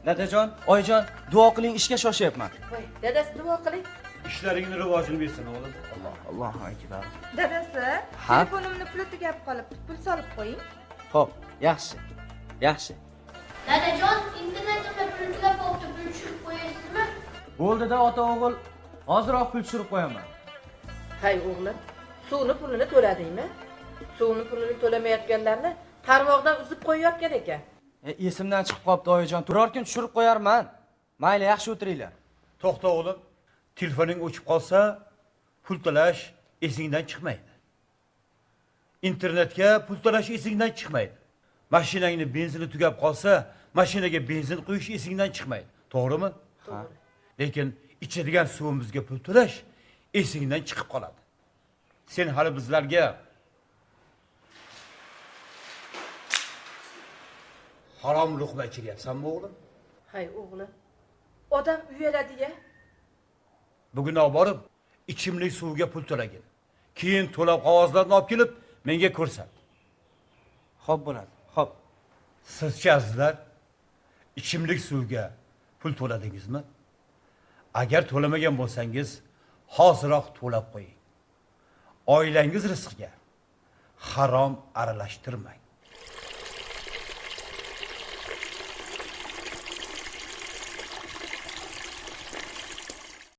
Dadajon, oyijon, duo qiling, ishga shoshyapman. Voy, dadasi, duo qiling. Ishlaringni rivojini bersin, o'g'lim. Alloh, Allohu akbar. Dadasi, Ha? telefonimni puli tugab qolibdi, pul solib qo'ying. Xo'p, yaxshi. Yaxshi. Dadajon, internetimda pul tugab qolibdi, pul tushirib qo'yasizmi? Bo'ldi-da, ota o'g'il. Hoziroq pul tushirib qo'yaman. Hay o'g'lim, suvni pulini to'ladingmi? Suvni pulini to'lamayotganlarni tarmoqdan uzib qo'yayotgan ekan. Esimdan chiqib qolibdi, oyijon. Biror kun tushirib qo'yarman. Mayli, yaxshi o'tiringlar. To'xta, o'g'lim. Telefoning o'chib qolsa, pul to'lash esingdan chiqmaydi. Internetga pul to'lash esingdan chiqmaydi. Mashinangni benzini tugab qolsa, mashinaga benzin quyish esingdan chiqmaydi. To'g'rimi? To'g'ri. Lekin ichadigan suvimizga pul to'lash esingdan chiqib qoladi. Sen hali bizlarga harom luqma ichiryapsanmi, o'g'lim? Hay o'g'lim, odam uyaladi-ya. Bugun olib borib ichimlik suviga pul to'lagin. Keyin to'lov qog'ozlarini olib kelib menga ko'rsat. Xo'p bo'ladi. Xo'p. Sizchi, azizlar, ichimlik suviga pul to'ladingizmi? Agar to'lamagan bo'lsangiz, hoziroq to'lab qo'ying. Oilangiz rizqiga harom aralashtirmang.